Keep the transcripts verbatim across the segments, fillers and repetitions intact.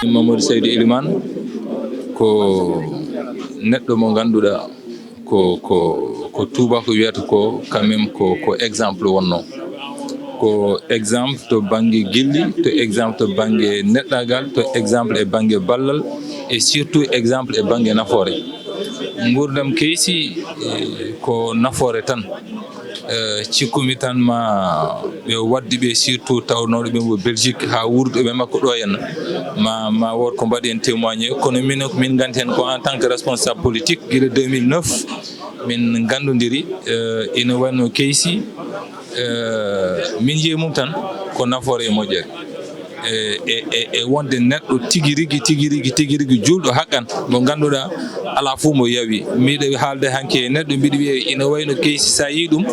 Mamadou Seydou Elimane ko neɗɗo mo ngannduɗaa ko ko ko tuubako wiyata ko quand même ko ko exemple wonno, ko exemple to bannge gilli, to exemple to bannge neɗɗagal, to exemple e bannge ballal, e surtout exemple e bannge nafoore. Nguurndam Keysi, eh, ko nafoore tan. Eh, cikkumi tan ma ɓe waddi ɓe, surtout tawnooɗo ɓe mo Belgique haa wuurduɓe makko ɗo henna, ma ma wood ko mbaɗi heen témoigné. Kono min min nganndi heen ko en tant que responsable politique gila deux mille neuf min nganndondiri. Eh, ina wayno Keysi, eh, min njeyi mum tan ko nafoore e moƴƴere. E e e wonde neɗɗo tigi rigi tigi rigi tigi rigi juulɗo haqqan mo ngannduɗaa alaa fof mo yawi. Miɗo haalde hanki e neɗɗo, mbiɗo wiya ina wayno Keysi, so a yii ɗum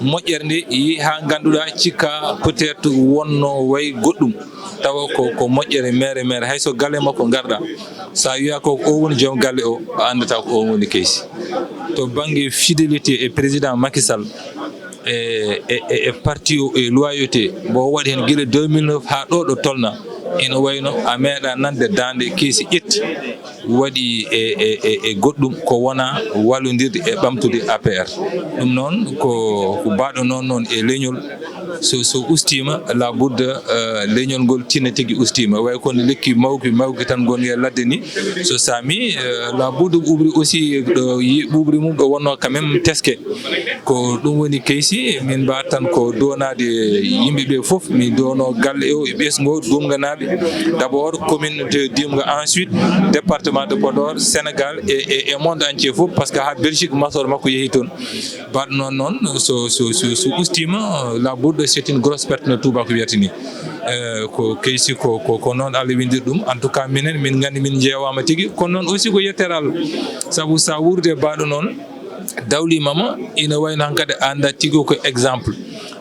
moƴƴere nde yii haa ngannduɗaa cikka peut-être wonno way goɗɗum, tawa ko ko moƴƴere mere mere. Hay so galle makko ngarɗaa, so a wiya ko o woni joom galle o, a anndataa ko o woni Keysi. To bannge fidélité e président Macky Sall, e e e parti o e loyauté mbo o waɗi heen gila deux mille neuf haa ɗo ɗo tolna, ina wayno a meeɗa nande daande Keysi ƴetti waɗi e e e e goɗɗum ko wona wallodirde e ɓamtude A P R. Ɗum noon ko ko baaɗo noon noon e leñol, so so ustiima la budda, eh, leñol ngol tinna tigi ustiima, way kono lekki mawki mawki tan ngoni e ladde ni, so saami, eh, la budda ɓuuɓri aussi ɗo yi ɓuuɓri mum ɗo wonno quand même teske. Ko ɗum woni Keysi, min mbaat tan ko donaade yimɓe ɓe fof, mi dono galle o e ɓesngo Dumganaaɓe, d'abord commune de Dumga, ensuite département de Podor, Sénégal e e e monde entier fof, parce que haa Belgique masor makko yehi toon. Baɗ noon noon so so so so ustiima la budda c'est une grosse perte no tuubako wiyata ni. Eh, ko Keysi ko ko ko noon Allah windir ɗum. En tout cas minen min nganndi min njeewaama tigi, kono noon aussi ko yettere Allah, sabu so a wuurde e baɗo noon dawliima ma, ina wayno hankadi a anndaa tigi ko exemple,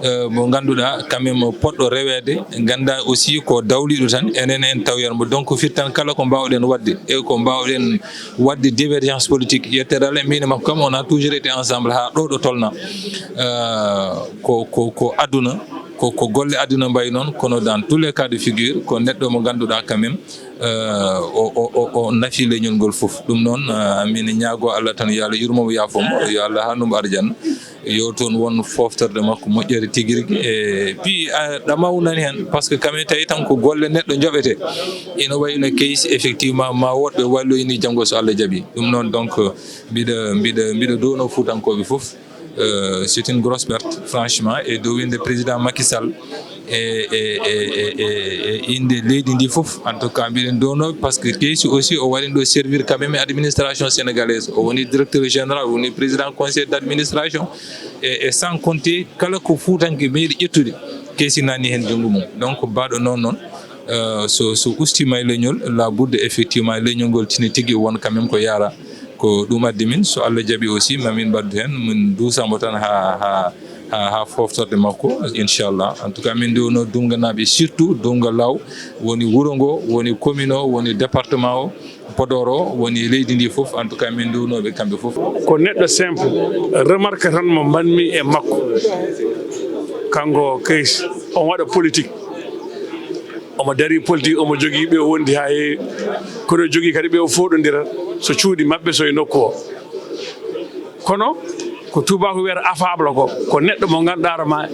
eh, mo ngannduɗaa quand même poɗɗo reweede, nganndaa aussi ko dawliiɗo tan enen en tawyat mo. Donc firti tan kala ko mbaawɗen waɗde e ko mbaawɗen waɗde divergence politique, yettere Allah, min e makko kam on a toujours été ensemble haa ɗo ɗo tolna. Eh, ko ko ko aduna, ko ko golle aduna mbayi noon, kono dans tous les cas de figure ko neɗɗo mo ngannduɗaa quand même, eh, o o o o nafi leñol ngol fof. Ɗum noon, eh, min ñaago Allah tan yo Allah yurmo mo, yaafo mo, yo Allah haandu mo arjanna, yo toon won foftorde makko moƴƴere tigi rigi. E puis, eh, ɗamaw nani heen, parce que quand même tawi tan ko golle neɗɗo njoɓete, ina wayno Keysi effectivement ma woɗɓe walloyini janngo so Allah jaɓi. Ɗum noon donc mbiɗa mbiɗa mbiɗa dono Fuutankooɓe fof. Euh, c'est une grosse perte, franchement, e dowinde président Macky Sall e e e e e e innde leydi ndi fof. En tout cas mbiɗen dono parce que Keysi aussi o waɗino ɗo servir quand même e administration sénégalaise, o woni directeur général, o woni président conseil d'administration, e e sans compter kala ko Fuutanke meeɗi ƴettude, Keysi nanni heen junngo mum. Donc baɗo noon noon, euh, so so ustiima e leñol, la budda effectivement leñol ngol tini tigi won quand même ko yaara. Ko ɗum addi min, so Allah jaɓi aussi ma min mbaɗdu heen, min duusa mo tan haa haa haa haa foftorde makko, inchallah. En tout cas min nduwno Dumganaaɓe, surtout Dumga Law, woni wuro ngo, woni commune o, woni département o, Podor o, woni leydi ndi fof. En tout cas min nduwnoɓe kamɓe fof. Ko neɗɗo simple, remarque tan mo mbanmi e makko, kanko Keysi, on waɗa politique. Omo darii politique, omo jogii ɓe o wondi haa heewi, kono o jogii kadi ɓe o fooɗondira so cuuɗi maɓɓe, so e nokku o. Kono ko tuubaako wiyata affable ko, ko neɗɗo mo ngannduɗaa hoore ma,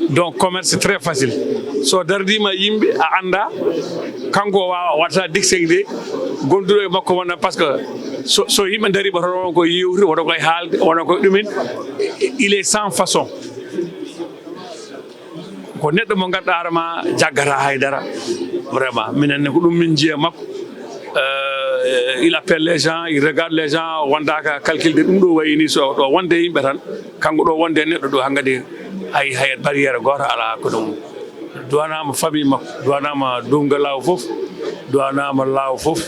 donc commerce très facile. So dardiima yimɓe a anndaa, kanko o waawa waɗata distingué gonduɗo e makko wona, parce que so so yimɓe ndarii ɓe toon won ko yewtude, wona koye haalde, wona koye ɗumen, il est sans façon. Ko neɗɗo mo ngannduɗaa hoore ma jaggata haydara. Vraiment minen ne ko ɗum min njiya makko. Euh, il appelle les gens, il regarde les gens, wondaaka calcul de ɗum ɗo wayi ni, so ɗo wonde yimɓe tan, kanko ɗo wonde neɗɗo ɗo hankadi hay hay barrière gooto alaa hakkunde mum. Duwanaama famille makko, duwanaama Dumga Law fof, duwanaama Law fof,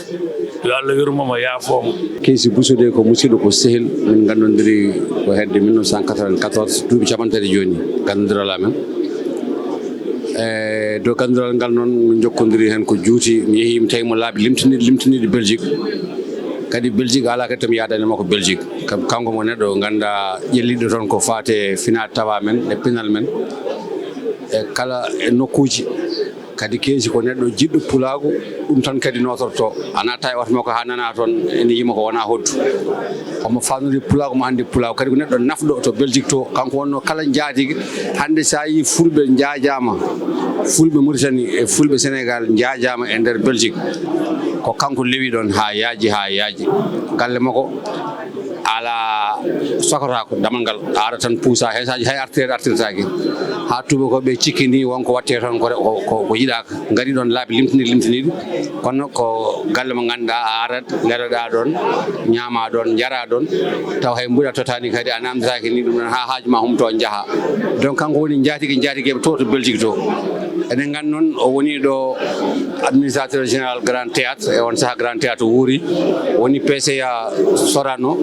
yo Allah yurmo mo, yaafo mo. Keysi Bousso de ko musidɗo, ko sehil, min nganndondiri ko hedde mille neuf cent quatre-vingt-quatorze, duuɓi capanɗe tati jooni, nganndondiral amen. E dow ganndural ngal noon, min njokkondiri heen ko juuti. Mi yehii, mi tawi mo laabi limtiniiɗi, limtiniiɗi Belgique. Kadi Belgique alaa kadi to mi yaadani makko Belgique. Kam, kanko mo neɗɗo nganndaa ƴelliiɗo toon ko faati e finaa tawaa men, e pinal men, e kala e nokkuuji. Kadi Keesi ko neɗɗo jiɗɗo pulaagu, ɗum tan kadi nootorto. A naata e oto makko haa nana toon, ene yima ko wona hoddu. Omo faamnori pulaagu, mo anndi pulaagu. Kadi ko neɗɗo nafɗo to Belgique to. Kanko wonno kala njaatige. Hannde so a yii fulɓe njaajaama, fulɓe Mauritanie e fulɓe Sénégal njaajaama e nder Belgique. Ko kanko lewi ɗoon haa yaaji, haa yaaji. Galle makko alaa sokotaako, damal ngal ara tan puusa, hay so hay artireede artirtaake. Haa tuubakooɓe cikkini won ko watte toon ko, ko, ko, ko yiɗaaka. Ngari ɗoon laabi limtiniiɗi, limtiniiɗi. Kono ko galle mo ngannduɗaa a arat, leloɗaa ɗoon, ñaamaa ɗoon, njaraa ɗoon. Taw hay mbuuɗi a tottaani kadi a naamndotaake ni ɗum ɗoon haa haaju ma humto njaha. Donc kanko woni njaatige njaatigeeɓe to, to Belgique to. Eɗen nganndi noon o woni ɗo administrateur général Grand Théâtre, e on saha Grand Théâtre wuuri, woni P C A Sorano,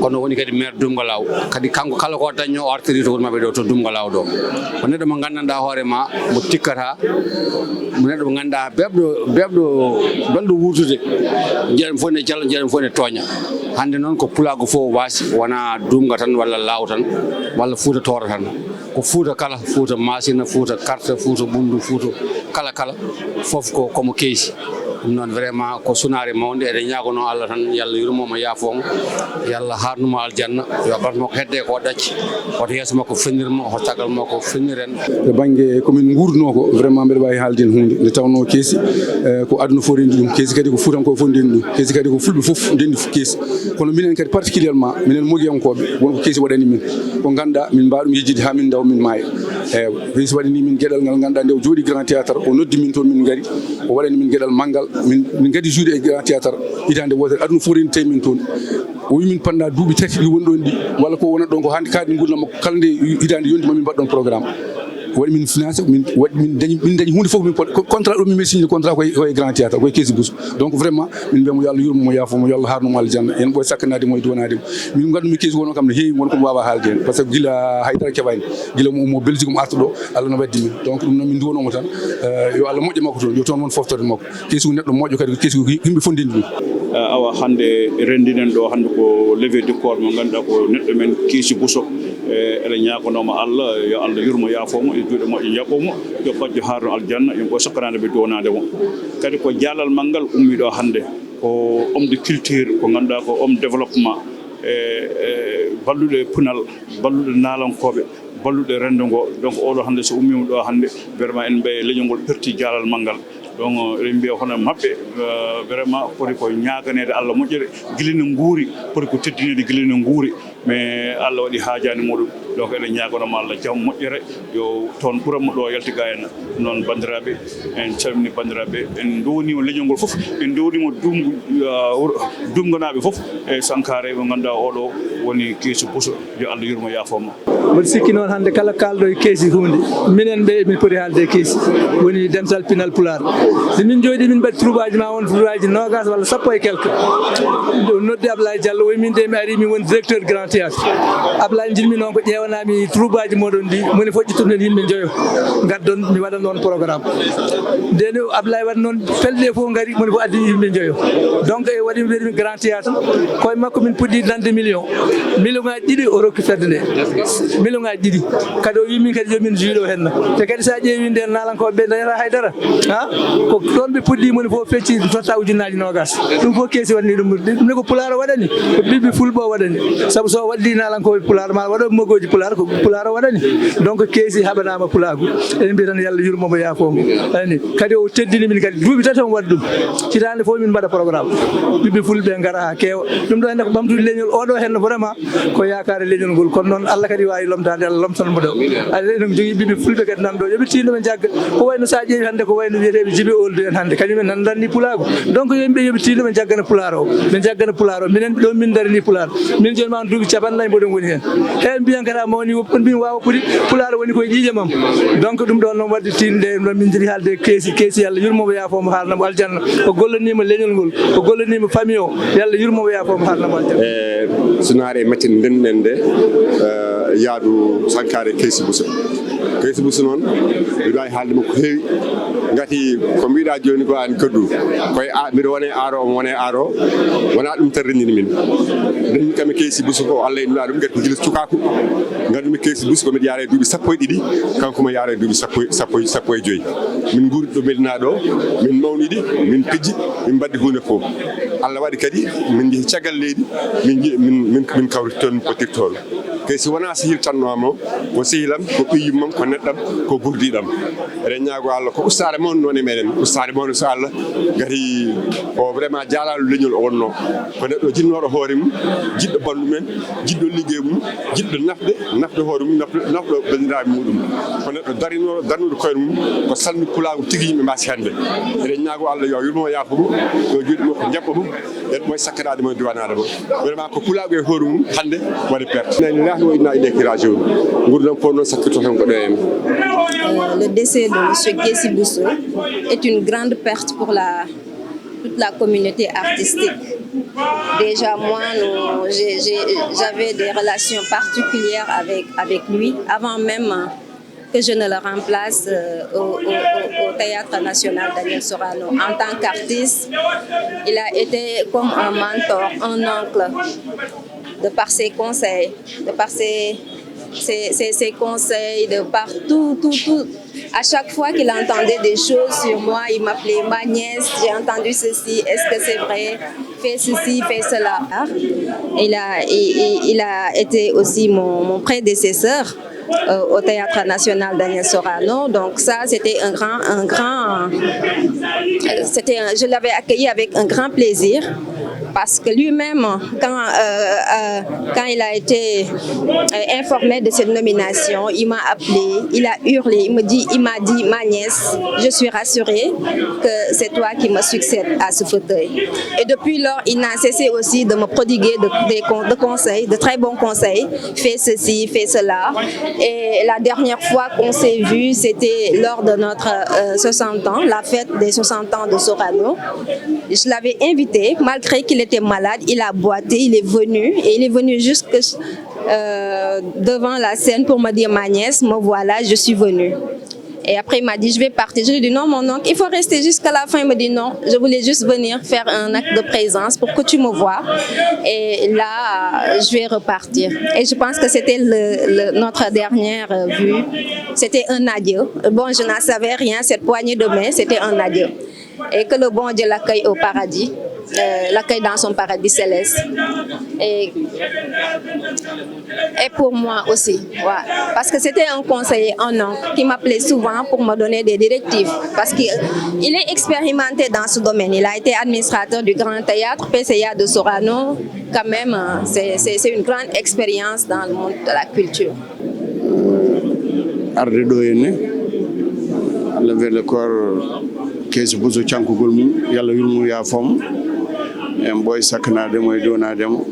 kono woni kadi maire Dumgalaw. Kadi kanko kala ko dañno o artiri to wuro maɓɓe ɗo to Dumgalaw ɗo. Ko neɗɗo mo nganndanɗaa hoore ma, mo tikkata, mo neɗɗo mo ngannduɗaa beeɓɗo, beeɓɗo, belɗo wuurdude. Njiɗen fof ne jalla, njiɗen fof ne tooña. Hannde noon ko pulaagu fof waasi, wona Dumga tan walla Laaw tan, walla Fuuta Tooro tan. Ko Fuuta kala, Fuuta Maasina, Fuuta Karta, Fuuta Ɓunndu, Fuuta kala kala, fof ko, ko mo Keesi. Ɗum noon vraiment ko sunaare mawnde, eɗen ñaagonoo Allah tan, yo Allah yurmo mo, yaafo mo, yo Allah haarnu mo aljanna, yo barke makko hedde ko ɗacci, hoto yeeso makko fennir mo, hoto caggal makko fennir en. E bannge ko min nguurdunoo ko, vraiment mbeɗa waawi haalde heen huunde, nde tawnoo Keesi, eh, ko aduna fof renndi ɗum, Keesi kadi ko Fuutankooɓe fof ndenndi ɗum, Keesi kadi ko Fulɓe fof ndenndi Keesi. Kono minen kadi particulièrement, minen mogiyankooɓe, won ko Keesi waɗani min. Ko ngannduɗaa, min mbaawa ɗum yejjitde haa min ndawa, min maaya. Eewa, Keesi waɗani min geɗal ngal ngannduɗaa, nde o jooɗii Grand Théâtre, o noddi min toon, min ngari, o waɗani min geɗal manngal, min, min ngaddi juuɗe e Grand Théâtre hitaande wootere, aduna fof renndi tawi min toon. O wi min, pendant duuɓi tati ɗi woni ɗoon ɗi, walla ko wonata ɗoon ko hannde kaaɗi nguurndam makko, kala nde hitaande yonti ma min mbaɗ ɗoon programme. Waɗi min financé, min waɗi, min dañi, min dañi huunde fof, min pot-, ko contrat ɗo min mbaɗi signé contrat koye, koye Grand Théâtre, koye Keesi Bousso. Donc vraiment, min mbiya mo yo Allah yurmo mo, yaafo mo, yo Allah haarnu mo aljanna. En ɓooy sakkanaade mo e duwanaade mo. Min nganndu-mi Keesi wonoo kam ne heewi, won ko mi waawaa haalde heen. Parce que gila haydara keɓaani. Gila mo, mo Belgique mo arta ɗo, Allah no waddi min. Donc ɗum noon min nduwanoo mo tan, eh, yo Allah moƴƴo makko toon, yo toon won foftorde makko. Keesi ko neɗɗo moƴƴo kadi, ko Keesi ko yimɓe fof ndenndi ɗum. Eh, awa hannde renndinen ɗo hannde ko levée du corps mo ngannduɗaa ko neɗɗo men Keesi Bousso. Eh, eɗen ñaagonoo mo Allah, yo Allah yurmo yaafo mo, e juuɗe moƴƴe njaɓɓo mo, yo bajjo haarno aljanna, yo ɓooy sakkanaade ɓe duwanaade mo. Kadi ko jaalal manngal ummii ɗo hannde, ko homme de culture, ko ngannduɗaa ko homme développement, e, e balluɗo e pinal, balluɗo naalankooɓe, balluɗo e renndo ngo. Donc oɗo hannde so ummiima ɗo hannde, vraiment en mbiyat leñol ngol perti jaalal manngal. Donc eɗen mbiya hono maɓɓe, eh, vraiment foti ko ñaaganeede Allah moƴƴere, gila ne nguuri, foti ko teddineede gila ne nguuri. Mais Allah waɗi haajaani muɗum. Donc eɗen ñaagonoo mo Allah jam moƴƴere, yo toon ɓuran mo ɗo yalti ga en. Noon banndiraaɓe, en calmini banndiraaɓe, en ndowniima leñol ngol fof, en ndowniima Dum-, ah, wuro, Dumganaaɓe fof, e Sankaare mo ngannduɗaa oɗo woni Keesi Bousso, yo Allah yurmo yaafo mo. Mboɗo sikki noon hannde kala kaalɗo e Keesi huunde, minen ɓe emin poti haalde e Keesi, woni dental pinal Pulaar. So min njooɗii min mbaɗi trouvaji ma won trouvaji noogas walla sappo e quelque. O noddi Ablaye Diallo, o wi min de mi ari, mi woni directeur Grand Théâtre. Ablaye, njiɗmi noon ko ƴeewanami trouvaji moɗon ɗi, moni fof ƴettuɗon heen yimɓe njoyo, ngaddon mi waɗa noon programme. Ndeni Ablaye waɗi noon, pelle ɗe fof ngari, moni fof addi yimɓe njoyo. Donc e waɗi mi Grand Théâtre, koye makko min puɗɗi nande million. Million ngaji ɗiɗi o rokki fedde nde. Million ngaji ɗiɗi. Kadi o wi min kadi yo min juuɗo henna. Te kadi sa ƴeewi nden naalankooɓe ɓe dañata haydara. Ha? Ko ɗon ɓe puɗɗi, moni fof fecci totta ujunnaaji noogas. Ɗum fof Keesi waɗni ɗum. Ɗum ne ko Pulaar o waɗani. Ko ɓiɓɓe Fulɓe o waɗani. Sabu so o waɗi naalankooɓe Pulaar, ma waɗo mogoji Pulaar, ko Pulaar o waɗani. Donc Keesi haɓanaama Pulaagu. Eɗen mbiya tan yo Allah yurmo mo, yaafo mo. Ani, kadi o teddini min kadi. Duuɓi tati omo waɗi ɗum. Hitaande fof min mbaɗa programme. Ɓiɓɓe Fulɓe ngara haa keewa. Ɗum ɗo hannde ko ɓamtude leñol oɗo hannde vraiment ko yaakaare leñol ngol. Kono noon Allah kadi waawi lomtaade, Allah lomtan mo ɗo. Aɗa enen jogii ɓiɓɓe Fulɓe kadi nan ɗo. Yo ɓe tinno ɓe njagga. Ko wayno sa ƴeewi hannde ko wayno wiyeteeɓe Jibi Ould en hannde. Kañum en nan danni Pulaagu. Donc yo yimɓe yo ɓe tinno ɓe njaggana Pulaar o. Ɓe njaggana Pulaar o. Minen ɗo min darini Pulaar. Min jooni ma on duuɓi capanɗe nayi mboɗon woni heen. He mbiyan kadi a mawni woppi, on mbin waawa poti Pulaar woni koye ƴiiƴam am. Donc ɗum ɗon noon wadde tinde ɗum ɗon min jiɗi haalde Keesi, Keesi yo Allah yurmo mo yaafo mo haalna mo aljanna. O gollanima leñol ngol, o gollanima famille o. Yo Allah yurmo mo yaafo mo haalna mo aljanna. E sunaare metten ndenɗen nde, eh, yaadu Sankaare Keesi Bousso. Kaysi Busu noon, mbiɗa waawi haalde makko ko heewi. Ngati ko mbiɗa jooni ko an kaddu. Koye a, mbiɗo wone aro, omo wone aro. Wona ɗum tan renndini min. Renndini kam e Kaysi Busu ko Allah e nula ɗum, ngati ko gila cukaaku. Nganndu-mi Kaysi Busu ko mbiɗa yaara e duuɓi sappo e ɗiɗi, kanko mo yaara e duuɓi sappo, sappo, sappo e joyi. Min nguuri ɗo Medina ɗo, min mawnidi, min pijji, min mbaɗdi huunde fof. Allah waɗi kadi min njehi caggal leydi, min nje-, min, min, min kawriti toon, min pottiri toon. Kay si wonaa sehil tan no am o, ko sehilam, ko ɓiy yummam, ko neɗɗam, ko gurdiɗam. Eɗen ñaago Allah ko ustaare mawni noon e meɗen, ustaare mawni so Allah gati o vraiment jaalalu leñol o wonno. Ko neɗɗo jinnooɗo hoore mum, jiɗɗo banndum en, jiɗɗo liggey mum, jiɗɗo nafde, nafde hoore mum, nafde, nafde banndiraaɓe muɗum. Ko neɗɗo darinooɗo, darnuɗo koyre mum, ko salmi pulaagu tigi yimɓe mbaasi hannde. Eɗen ñaago Allah yo yurmo yaafo mo, yo juuɗe makko njaɓɓo mo, en moye sakkataade mo e diwan Adama. Vraiment ko pulaagu e hoore mum hannde waɗi perte. Inna lillahi wa inna ilayhi rajiun. Nguurndam fof noon sakkirto heen ko ɗo en. Euh, le décès de monsieur Kaysi Bousso est une grande perte pour la, toute la communauté artistique. Déjà, moi, nous, j'ai, j'ai, j'avais des relations particulières avec, avec lui, avant même que je ne le remplace, euh, au, au, au, au Théâtre National Daniel Sorano en tant qu'artiste. Il a été comme un mentor, un oncle, de par ses conseils, de par ses, ses, ses, ses conseils, de par tout, tout, tout. À chaque fois qu'il entendait des choses sur moi, il m'appelait: « Ma nièce, j'ai entendu ceci, est-ce que c'est vrai ? Fais ceci, fais cela. » Il a, il, il, il a été aussi mon, mon prédécesseur, euh, au Théâtre National Daniel Sorano. Donc ça, c'était un grand, un grand, euh, c'était un, je l'avais accueilli avec un grand plaisir parce que lui-même, quand, euh, euh, quand il a été, euh, informé de cette nomination, il m'a appelé, il a hurlé, il me dit, il m'a dit : « Ma nièce, je suis rassuré que c'est toi qui me succèdes à ce fauteuil. » Et depuis lors, il n'a cessé aussi de me prodiguer de, des con-, de conseils, de très bons conseils. « Fais ceci, fais cela. » Et la dernière fois qu'on s'est vu, c'était lors de notre, euh, soixante ans, la fête des soixante ans de Sorano. Je l'avais invité, malgré qu'il était malade, il a boité, il est venu, et il est venu jusque, euh, devant la scène pour me dire : « Ma nièce, me voilà, je suis venu. » Et après, il m'a dit : « Je vais partir. » Je lui dis : « Non, mon oncle, il faut rester jusqu'à la fin. » Il me dit : « Non, je voulais juste venir faire un acte de présence pour que tu me vois. Et là, je vais repartir. » Et je pense que c'était le, le, notre dernière, euh, vue. C'était un adieu. Bon, je n'en savais rien. Cette poignée de main, c'était un adieu. Et que le bon Dieu l'accueille au paradis, euh, l'accueille dans son paradis céleste. Et, et pour moi aussi, ouais. Parce que c'était un conseiller, un oncle qui m'appelait souvent pour me donner des directives. Parce qu'il est expérimenté dans ce domaine. Il a été administrateur du Grand Théâtre, P C A de Sorano. Quand même, euh, c'est, c'est, c'est une grande expérience dans le monde de la culture. Arde ɗo henne, Allah wele koor Kaysi Bousso cankugol mum, yo Allah yurmo yaafoo mo. En ɓooy sakkanaade mo e downaade mo.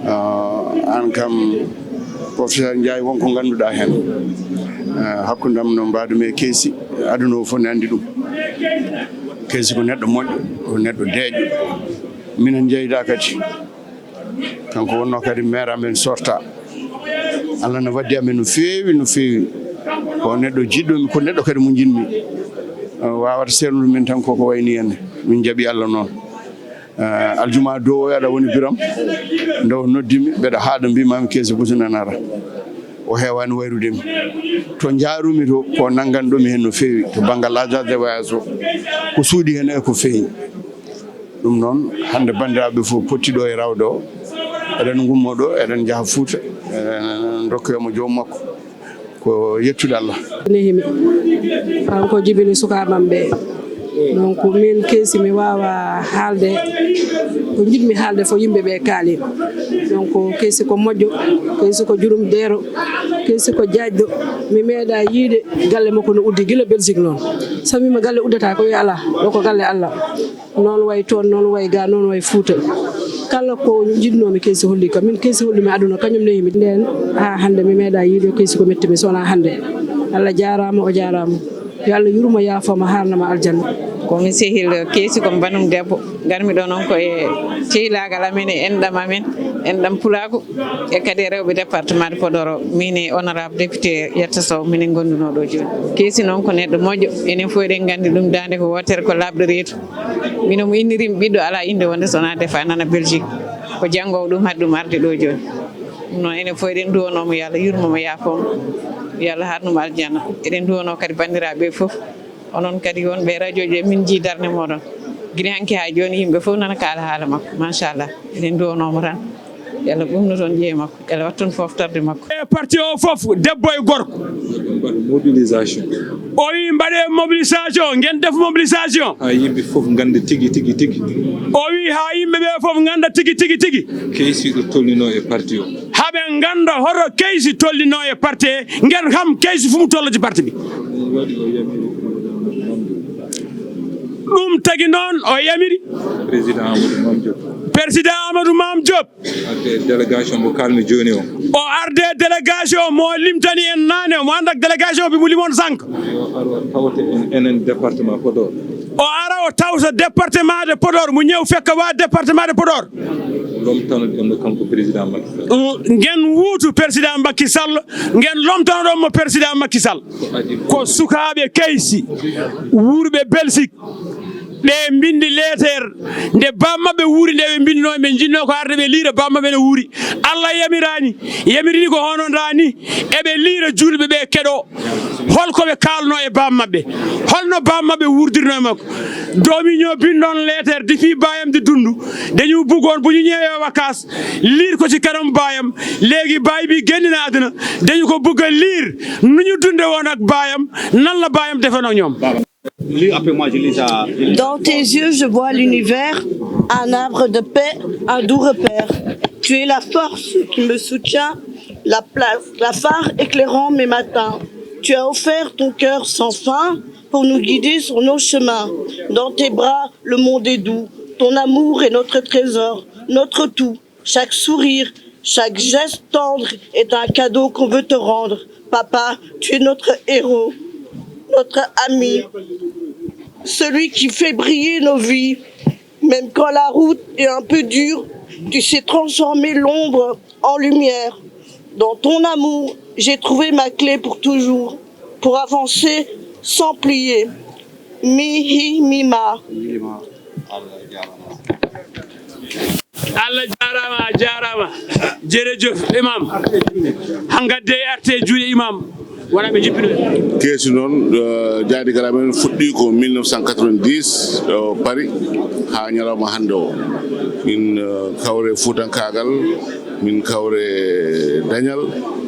Ah, aan kam, Professeur Ndiaye, won ko ngannduɗaa heen. Ah, hakkunde am no mbaɗumi e Kaysi, aduna o fof ne anndi ɗum. Kaysi ko neɗɗo moƴƴo, ko neɗɗo deeƴɗo. Minen njeydaa kadi. Kanko wonnoo kadi maire amen sorta. Allah ne waddi amen no feewi, no feewi. Ko neɗɗo jiɗɗo mi, ko neɗɗo kadi mo njiɗmi. Waawata seernude min tan koko wayi ni henne. Min njaɓi Allah noon. Eh, aljuma dow o aɗa woni biram. Nde o noddi mi, mbeɗa haaɗa mbimami Kaysi Bousso nana ara. O heewani wayrude mi. To njaarumi to, ko nannganɗo mi heen no feewi. To banngal agence de voyage o, ko suuɗi heen e ko feewi. Ɗum noon, hannde banndiraaɓe fof potti ɗo e rawde o, eɗen ngummoo ɗo, eɗen njaha Fuuta, eɗen ndokkoya mo joom makko. Ko yettude Allah. Nehimi, kanko jibini sukaaɓe am ɓe. Donc min Kaysi mi waawa haalde ko njiɗmi haalde fof yimɓe ɓe kaali. Donc Kaysi ko moƴƴo, Kaysi ko jurum deero, Kaysi ko jaajɗo. Mi meeɗa yiide galle makko no uddi gila Belgique noon. So wima galle uddata ko wi alaa, ɗo ko galle Allah. Noon wayi toon, noon wayi gaa, noon wayi Fuuta. Kala ko njiɗnoomi Kaysi holli kam. Min Kaysi holli mi aduna, kañum nehimi. Ndeen haa hannde mi meeɗa yiido Kaysi ko metti mi, so wonaa hannde. Allah jaaraama, o jaaraama. Yo Allah yurmo, yaafoo mo, haarna mo aljanna. Ko mi sehil Keesi, ko mi banum debbo. Ngarmi ɗo noon ko e ceylaagal amen e enɗam amen, enɗam Pulaagu, e kadi e rewɓe département de Podor o. Min e honorable député Yetta Sow, minen ngondunoo ɗo jooni. Keesi noon ko neɗɗo moƴƴo, enen fof eɗen nganndi ɗum, daande ko wootere, ko laaɓɗo reedu. Mino mo innirimi ɓiɗɗo alaa innde wonde so wonaa Defa nana Belgique. Ko janngoowo ɗum haɗi ɗum arde ɗo jooni. Ɗum noon enen fof eɗen nduwanoo mo yo Allah yurmo mo yaafoo mo. Yo Allah haarnu mo aljanna. Eɗen nduwanoo kadi banndiraaɓe ɓe fof. Onon kadi wonɓe e radio ji, min njii darnde mooɗon. Gila hanki haa jooni yimɓe fof nana kaala haala makko. Machallah. Eɗen nduwanoo mo tan. Yo Allah ɓumnu toon ƴiye makko. Yo Allah wattu toon fooftorde makko. E parti o fof, debbo e gorko. Mbaɗa mobilisation. O wi mbaɗe mobilisation, ngen def mobilisation. Haa yimɓe fof ngannda tigi, tigi, tigi. O wi haa yimɓe ɓe fof ngannda tigi, tigi, tigi. Keesi ɗo tolninoo e parti o. Haa ɓe ngannda hoto Keesi tolninoo e parti he, ngen kam Keesi fuu mo tolloji parti bi. Ɗum waɗi o yamiri président Amadou Mame Diop. Ɗum tagi noon o yamiri. Président Amadou Mame Diop. Président Amadou Mame Diop. Arde délégation mo kaalmi jooni o. O arde délégation mo limtani en naane, mo annda délégation bi mo limoon sànq. Yo ar o tawta en, enen département Podor. O ara o tawta département de Podor, mo ñëw fekk waa département de Podor. Lomtano ɗum no kanko président Macky Sall. Ngen wuutu président Macky Sall, ngen lomtano ɗum mo président Macky Sall. Ko sukaaɓe Keesi, wuurɓe Belgique, ɓe mbinndi leeter, nde baam maɓɓe wuuri, nde ɓe mbinndinoo, ɓe njinnoo ko arde ɓe liira baam maɓɓe no wuuri. Allah yamiraani, yamirini ko hono ndaa ni, eɓe liira juulɓe ɓe keɗoo. Hol ko ɓe kaalnoo e baam maɓɓe? Holno baam maɓɓe wuurdirnoo e makko? Doomi ñoo bindoon leeter depuis baayam de dundu. Dañu bëggoon bu ñu ñëwee vacances, liir ko ci kanam baayam. Léegi baay bi génn na àdduna, dañu ko bëgg a liir nu ñu dunde woon ak baayam, nan la baayam defoon ak ñoom. Lis après moi, je lis ça. Dans tes yeux, je vois l'univers, un arbre de paix, un doux repère. Tu es la force qui me soutient, la place, la phare éclairant mes matins. Tu as offert ton cœur sans fin pour nous guider sur nos chemins. Dans tes bras, le monde est doux. Ton amour est notre trésor, notre tout. Chaque sourire, chaque geste tendre est un cadeau qu'on veut te rendre. Papa, tu es notre héros, notre ami, celui qui fait briller nos vies. Même quand la route est un peu dure, tu sais transformer l'ombre en lumière. Dans ton amour, j'ai trouvé ma clé pour toujours, pour avancer sans plier. Mi hi mi ma. Allah jaaraama, a jaaraama. Jerejef, Imam. Hanngadde arte juuɗe Imam. Wona ɓe jippino. Keesi noon, eh, jaadigal amen fuɗɗii ko mille neuf cent quatre-vingt-dix ɗo Paris haa ñalawma hannde o. Min, eh, kawre fuutankaagal, min kawre dañal,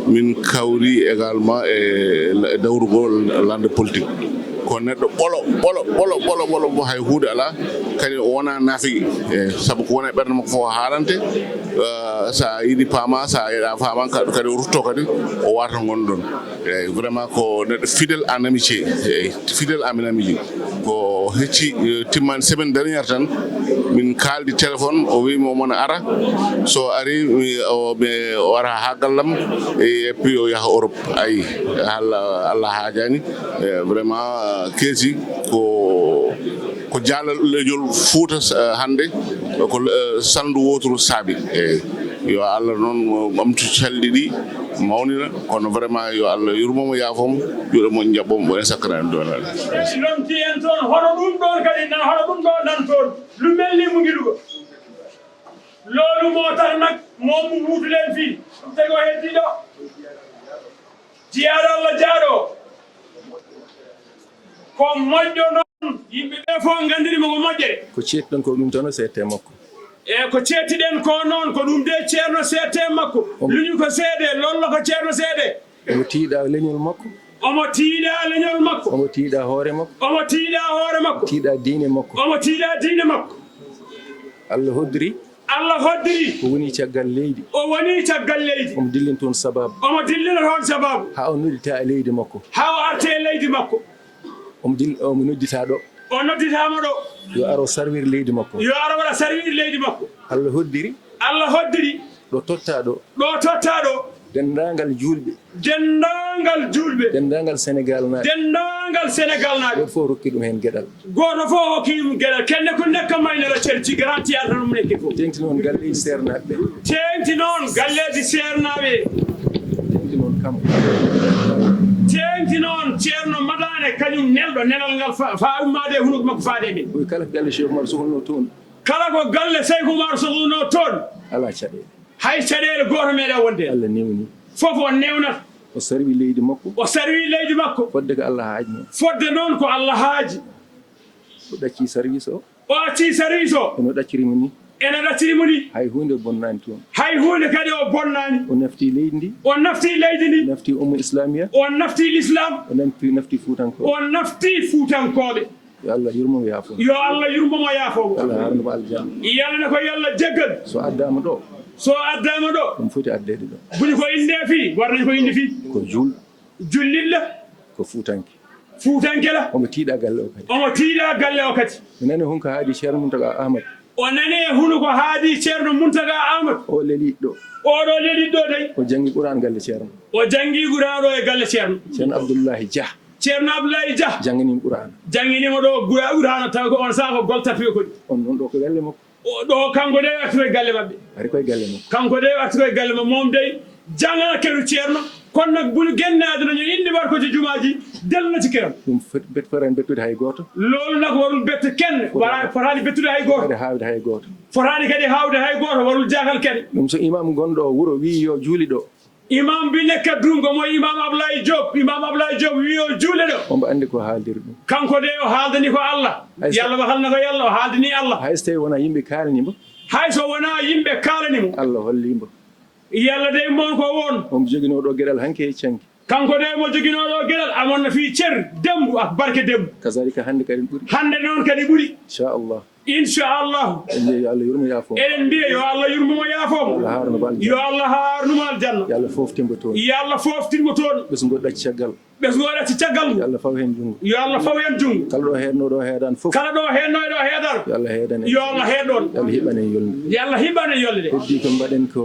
min kawri également e, e dawrugol lande politique. Ko neɗɗo ɓolo, ɓolo, ɓolo, ɓolo, ɓolo, mo hay huunde alaa. Kadi o wonaa naafiki, e, sabu ko woni e ɓernde makko fof o haalante. Eh, so a yiɗi paama, so a yiɗaa faama, ka-, kadi o rutto kadi, o warta ngonɗon. Eyyi, vraiment ko neɗɗo fidèle en amitié, eyyi, fidèle en amitié. Ko hecci, eh, timmani semaine dernière tan, min kaaldi téléphone, o wiimi omo ara. So ari, mi, o, mi, o ara haa gallam, e, et puis o yaha Europe. Ayi, Allah, Allah haajani. Eh, vraiment, eh, Keesi ko, ko jaalal leñol Fuuta, eh, hannde, ko, eh, salndu wooturu saabi. Eyyi. Yo Allah noon ɓamtu calɗi ɗi, mawnina, kono vraiment yo Allah yurmo mo, yaafo mo, juuɗe moƴƴe njaɓɓo mo, en sakkana en duwanaade. Lomti en toon, hono ɗum ɗoon kadi, na-, hono ɗum ɗoon nan toon, lu mel ni mu ngi Louga. Loolu moo tax nag moom mu wuutu leen fii, ɗum tagi o heddii ɗo. Jiyaaɗo Allah jaaɗo, ko moƴƴo noon, yimɓe ɓe fof nganndiri mo ko moƴƴere. Ko ceetɗon ko ɗum tan o seette makko. E ko ceettiɗen ko noon, ko ɗum de ceerno seette makko. Om- Luñu ko seede, lollo ko ceerno seede. Omo tiiɗa leñol makko. Omo tiiɗa leñol makko. Omo tiiɗa hoore makko. Omo tiiɗa hoore makko. Tiiɗa diine makko. Omo tiiɗa diine makko. Allah hoddiri. Allah hoddiri. O woni caggal leydi. O woni caggal leydi. Omo dillina toon sabaabu. Omo dillina toon sabaabu. Haa o noddita e leydi makko. Haa o arte e leydi makko. Omo dil-, omo noddita ɗo. O nodditaama ɗo. Yo aro sarwir leydi makko. Yo aro waɗa sarwir leydi makko. Allah hoddiri. Allah hoddiri. Ɗo totta ɗo. Ɗo totta ɗo. Denndaangal juulɓe. Denndaangal juulɓe. Denndaangal Senegaal naaɓe. Denndaangal Senegaal naaɓe. Gooto fof rokki ɗum heen geɗal. Gooto fof hokki ɗum geɗal. Kenne ko nekka maynara cerci garanti arta ɗum nekke fof. Teeŋti noon galleeji seernaaɓe ɓe. Teeŋti noon galleeji seernaaɓe. Teeŋti noon kam. Teeŋti noon Ceerno Madaane kañum nelɗo nelal ngal fa, fa ummaade e hunuko makko faade e men. Koye kala galle Cheikh Oumar sohlunoo toon. Kala ko galle Cheikh Oumar sohlunoo toon. Alaa caɗeele. Hay caɗeele gooto meeɗa wonde. Allah newni. Fof o newnata. O sarwi leydi makko. O sarwi leydi makko. Fodde ko Allah haajno. Fodde noon ko Allah haaji. O ɗacci service o. O acci service o. Eno ɗacciri mo ni. Eno ɗacciri mo ni. Hay huunde bonnaani toon. Hay huunde kadi o bonnaani. O nafti leydi ndi. O nafti leydi ndi. Nafti umma islamiya. O nafti l'islam. O nafti, nafti Fuutankooɓe. O nafti Fuutankooɓe. Yo Allah yurmo mo, yaafo mo. Yo Allah yurmo mo, yaafo mo. Yo Allah haarnu mo aljanna. Yalla na ko Yalla jeggal. So addaama ɗo. So addaama ɗo. Ɗum foti addeede ɗo. Boni ko innde fii, warnani ko innde fii. Ko juul. Jullit la. Ko Fuutanke. Fuutanke la. Omo tiiɗa galle o kadi. Omo tiiɗa galle o kadi. Mi nani hunko haadi Ceerno Muntaga Ahmad. O nani e hunuko haadi Ceerno Muntaga Ahmad. O leliiɗo. Oɗo leliiɗo dey. O janngi Quraan galle Ceerno. O janngi Quraan ɗo e galle Ceerno. Ceerno Abdullahi Jah. Ceerno Abdoulaye Dia. Janngini mo Qur'aana. Janngini mo ɗo Qura-, Qur'aana, tawi ko on saha ko gol tatuɓe koni. On ɗon ɗo ko galle makko. O ɗo kanko de arti koye galle maɓɓe. Ari koye galle makko. Kanko de arti koye galle makko. Moom dey jangana keru ceerno. Kono nag bu ñu génne àdduna ñu indi war ko ci jumaa ji, dellu na ci këram. Ɗum fet-, bet-, fotaani bettude hay gooto. Loolu nag warul bett kenn. Fotaani. Wala fotaani bettude hay gooto. Fotaani haawde hay gooto. Fotaani kadi haawde hay gooto, warul jaaxal kenn. Ɗum so imaam gonɗo o wuro wiyi yo juuli ɗo. Imam bi nekk Dungo mooy Imam Ablaye Diop. Imam Ablaye Diop wi o juule ɗo. Omo anndi ko haaldir ɗum. Kanko de o haaldani ko Allah. Hay so Yalla waxal na ko Yalla, o haaldani Allah. Hay so tawi wonaa yimɓe kaalani mo. Hay so wonaa yimɓe kaalani mo. Allah holli mo. Yalla dey moon ko woon. Omo joginoo ɗo geɗal hanki e canki. Kanko de mo joginoo ɗo geɗal amoon na fii cer dembu ak barke dembu. Kazalika hannde kadi ɓuri. Hannde noon kadi ɓuri. Inchallah. Inchallah. En mbiya yo Allah yurmo yaafo mo. Eɗen mbiya yo Allah yurmo mo yaafo mo. Allah haarno mo aljanna. Yo Allah haarnu mo aljanna. Yo Allah fooftin mo toon. Yo Allah fooftin mo toon. Ɓesngu ɗacci caggal. Ɓesngu ɗacci caggal. Yo Allah faw heen junngo. Yo Allah faw heen junngo. Kala ɗo heedno ɗo heedaan fof. Kala ɗo heedno ɗo heedaan. Yo Allah heedan en. Yo Allah heed ɗon. Yo Allah hiɓan en yolnde. Yo Allah hiɓan en yolnde de. Heddi ko mbaɗen ko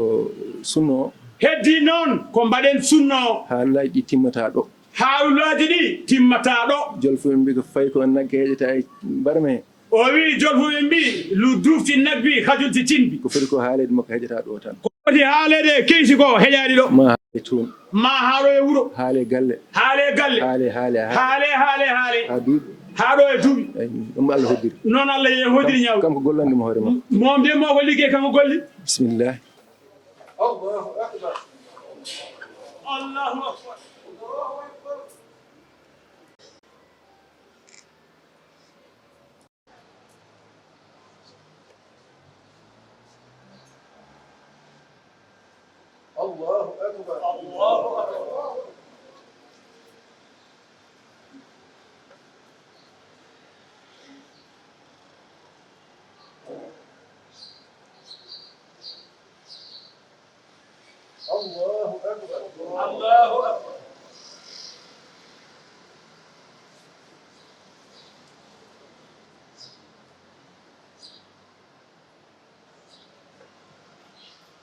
sunna o. Heddi noon ko mbaɗen sunna o. Haalaaji ɗi timmata ɗo. Haalaaji ɗi timmata ɗo. Jolfuɓe mbi ko fayi ko nagge heƴata e barme. O wi jolfuɓe mbi lu dufti nagbi hajunti cinbi. Ko foti ko haaleede makko heƴata ɗo tan. Ko foti haaleede e keysi ko heƴaani ɗo. Ma haale toon. Ma haalo e wuro. Haale galle. Haale galle. Haale, haale, haale. Haale, haale, haale. Haa duuɓi. Haa ɗo e duuɓi. Eyi, ɗum Allah hoddiri. Noon Allah ye hoddiri ñaaw. Kanko gollanɗi mo hoore makko. Moom de moo ko liggéey kanko golli. Bismillah. Allahu akbar. Allahu akbar. Allahu akbar. Allahu akbar. Allahu akbar. Allahu akbar.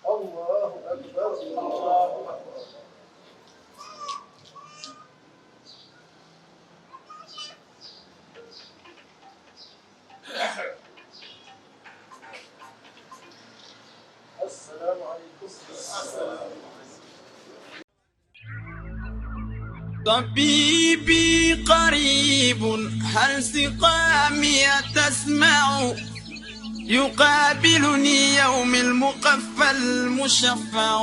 Allahu akbar. Allahu akbar. Assalamu alaikum. طبيبي قريب، هل سقامي تسمع؟ يقابلني يوم المقفى المشفع.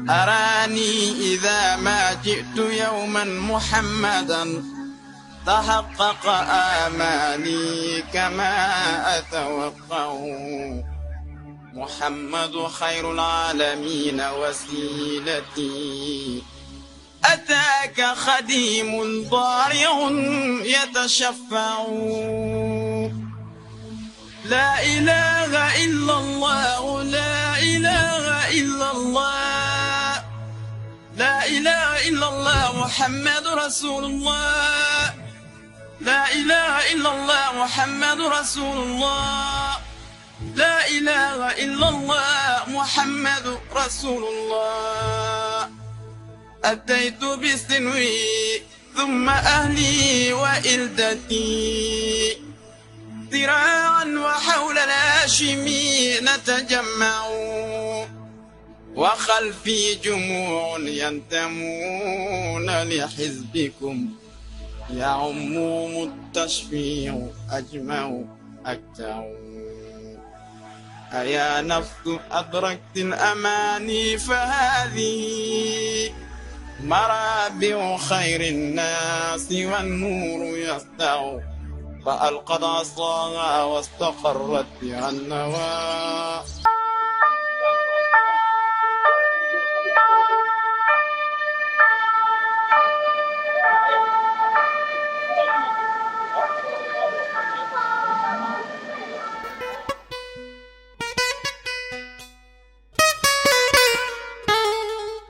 أراني إذا ما جئت يوما محمدا، تحقق آمالي كما أتوقع. محمد خير العالمين وسيلتي، أتاك خديم ضارع يتشفع. لا إله إلا الله، لا إله إلا الله، لا إله إلا الله محمد رسول الله، لا إله إلا الله محمد رسول الله. لا إله إلا الله محمد رسول الله. أتيت بسنوي ثم أهلي وإلدتي، ذراعا وحول الهاشمي نتجمع، وخلفي جموع ينتمون لحزبكم، يعمهم التشفيع أجمع أكتع. أيا نفس أدركت الأماني فهذه مرابع خير الناس والنور يسطع، فألقت عصاها واستقرت بها النوى.